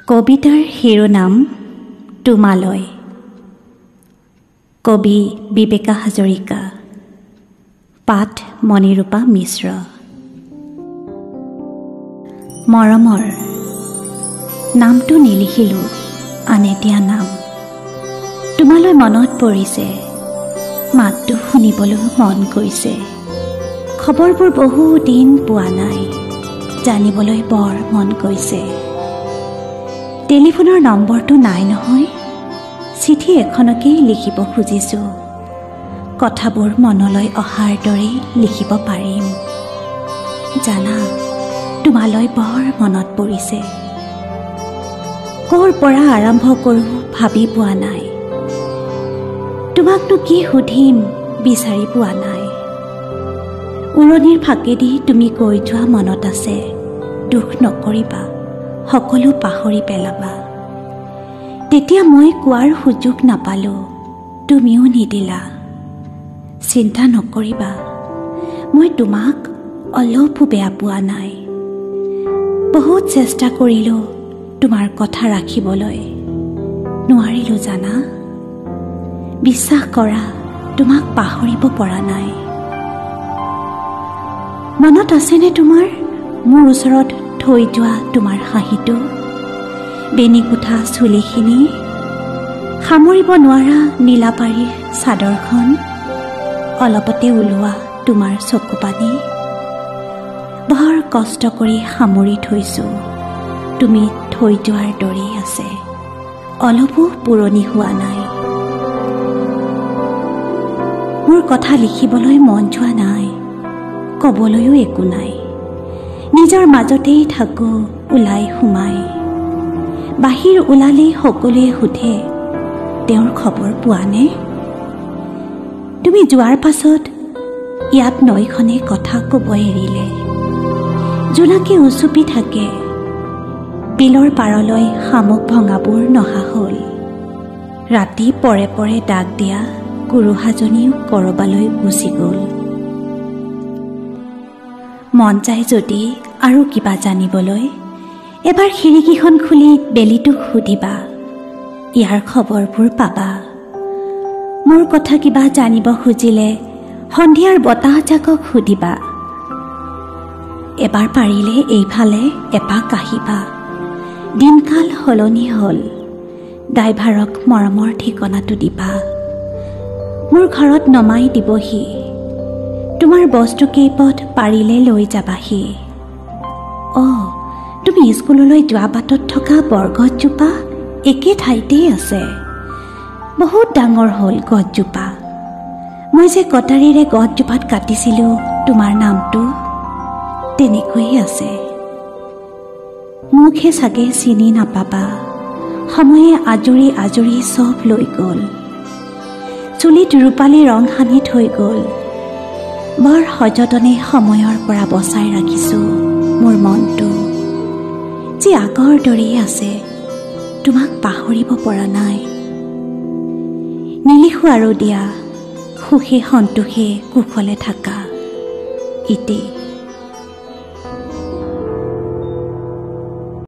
কবিতাৰ শিৰোনাম তোমালৈ। কবি বিবেকা হাজৰিকা, পাঠ মণিৰূপা মিশ্ৰ। মৰমৰ নামটো নিলিখিলোঁ, আনে দিয়া নাম। তোমালৈ মনত পৰিছে, মাতটো শুনিবলৈ মন গৈছে। খবৰবোৰ বহু দিন পোৱা নাই, জানিবলৈ বৰ মন গৈছে। টেলিফোনৰ নম্বৰটো নাই নহয়, চিঠি এখনকেই লিখিব খুজিছোঁ। কথাবোৰ মনলৈ অহাৰ দৰেই লিখিব পাৰিম। জানা, তোমালৈ বৰ মনত পৰিছে। ক'ৰ পৰা আৰম্ভ কৰোঁ ভাবি পোৱা নাই। তোমাকনো কি সুধিম বিচাৰি পোৱা নাই। উৰণিৰ ফাঁকেদি তুমি কৈ যোৱা মনত আছে, দুখ নকৰিবা, সকলো পাহৰি পেলাবা। তেতিয়া মই কোৱাৰ সুযোগ নাপালোঁ, তুমিও নিদিলা। চিন্তা নকৰিবা, মই তোমাক অলপো বেয়া পোৱা নাই। বহুত চেষ্টা কৰিলোঁ তোমাৰ কথা ৰাখিবলৈ, নোৱাৰিলোঁ জানা। বিশ্বাস কৰা, তোমাক পাহৰিব পৰা নাই। মনত আছেনে তোমাৰ মোৰ ওচৰত থৈ যোৱা তোমাৰ হাঁহিটো, বেনি কোঠা চুলিখিনি, সামৰিব নোৱাৰা নীলাপাৰীৰ চাদৰখন, অলপতে ওলোৱা তোমাৰ চকুপানী? বৰ কষ্ট কৰি সামৰি থৈছোঁ, তুমি থৈ যোৱাৰ দৰেই আছে, অলপো পুৰণি হোৱা নাই। মোৰ কথা লিখিবলৈ মন যোৱা নাই, ক'বলৈও একো নাই। নিজৰ মাজতেই থাকোঁ ওলাই সোমাই। বাহিৰ ওলালেই সকলোৱে সোধে, তেওঁৰ খবৰ পোৱানে? তুমি যোৱাৰ পাছত ইয়াত নৈখনে কথা ক'ব এৰিলে। জোনাকে উচুপি থাকে, বিলৰ পাৰলৈ শামুক ভঙাবোৰ নহা হ'ল। ৰাতি পৰে পৰে ডাক দিয়া গোৰোহাজনীও ক'ৰবালৈ গুচি গ'ল। মন যায় যদি আৰু কিবা জানিবলৈ, এবাৰ খিৰিকীখন খুলি বেলিটোক সুধিবা, ইয়াৰ খবৰবোৰ পাবা। মোৰ কথা কিবা জানিব খুজিলে সন্ধিয়াৰ বতাহজাকক সুধিবা। এবাৰ পাৰিলে এইফালে এপাক আহিবা। দিনকাল সলনি হ'ল, ড্ৰাইভাৰক মৰমৰ ঠিকনাটো দিবা, মোৰ ঘৰত নমাই দিবহি। তোমাৰ বস্তু কেইপদ পাৰিলে লৈ যাবাহি। অঁ, তুমি স্কুললৈ যোৱা বাটত থকা বৰগছজোপা একে ঠাইতেই আছে। বহুত ডাঙৰ হ'ল গছজোপা। মই যে কটাৰীৰে গছজোপাত কাটিছিলোঁ তোমাৰ নামটো, তেনেকৈয়ে আছে। মোকহে চাগে চিনি নাপাবা, সময়ে আজৰি আজৰি চব লৈ গ'ল। চুলিত ৰূপালী ৰং সানি থৈ গ'ল। বৰ সযতনে সময়ৰ পৰা বচাই ৰাখিছোঁ মোৰ মনটো, যি আগৰ দৰেই আছে, তোমাক পাহৰিব পৰা নাই। নিলিখোঁ আৰু দিয়া, সুখে সন্তোষে কুশলে থাকা। ইতি।